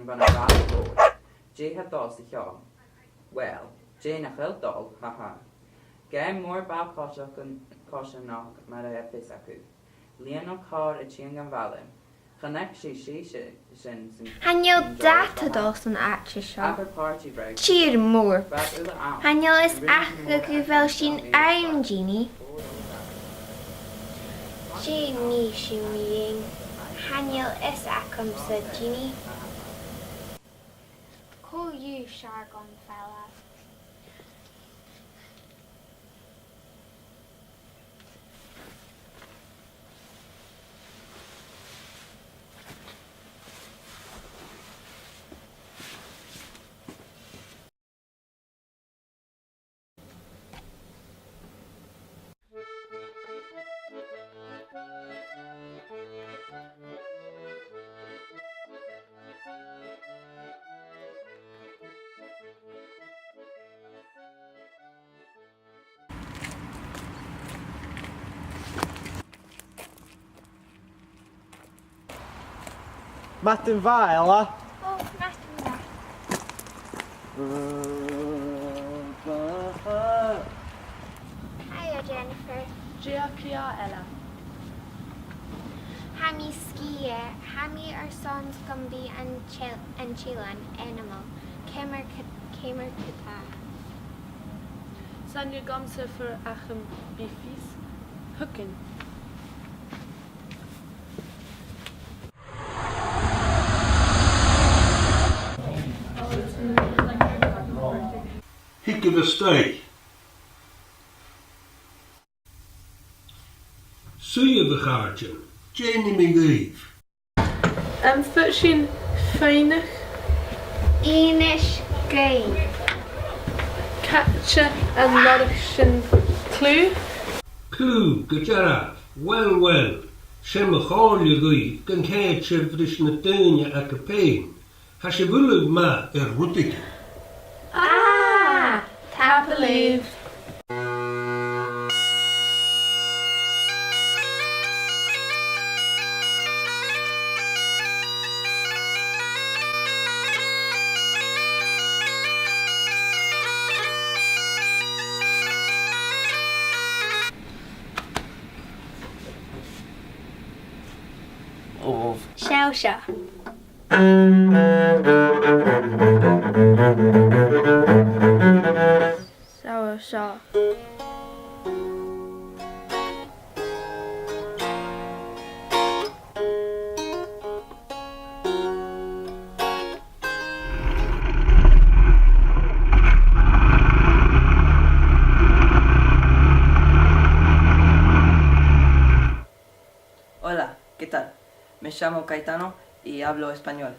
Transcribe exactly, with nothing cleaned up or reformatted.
Bhon a' bhaile mhòr. Dè tha dol sa cheòl? Well, dè nach eil dol, ha ha. Gabh mòr ball-coise gun, coise nach mar a tha fios agaibh. Lìon Ó Cathail a' tighinn dhan bhaile. Chan fhaic sibh sibhse sin san... Chan eil dad a' dol san àite seo. Abair party break. Tìr mòr. Bha uile ann. Chan eil fhios aca gu bheil sinn ann, Jeannie. Dè nì sinn mu dheidhinn? Chan eil fhios agamsa, Jeannie. Cò dhiubh 's a tha gun fhalamh? Madainn mhath, Ella. Ò, madainn mhath. Hiya, Jennifer. Dè tha ceàrr, Ella? Tha mi sgìth, tha mi airson gum bi an t-, an t-eilean ainmeil. Ciamar, ciamar a tha? 'S aithne dhomh gur e fìor fheum a bh' ann. Thugainn. Thigibh a-staigh. Suidhibh, a chàirdean, dèanamaid sùgh. Am faod sinn faighneachd? Innis dhuinn. Càit an lorg sinn cliù? Cliù, gu dearbh. Uill, uill, 's e mo chomhairle dhuibh gun ceart sibh ris na daoine agaibh fhèin. Tha sibh uile math air rudeigin. Ah, tapadh leibh. Ò. Seall seo. Seall seo. Hola, ¿qué tal? Me llamo Caetano y hablo español.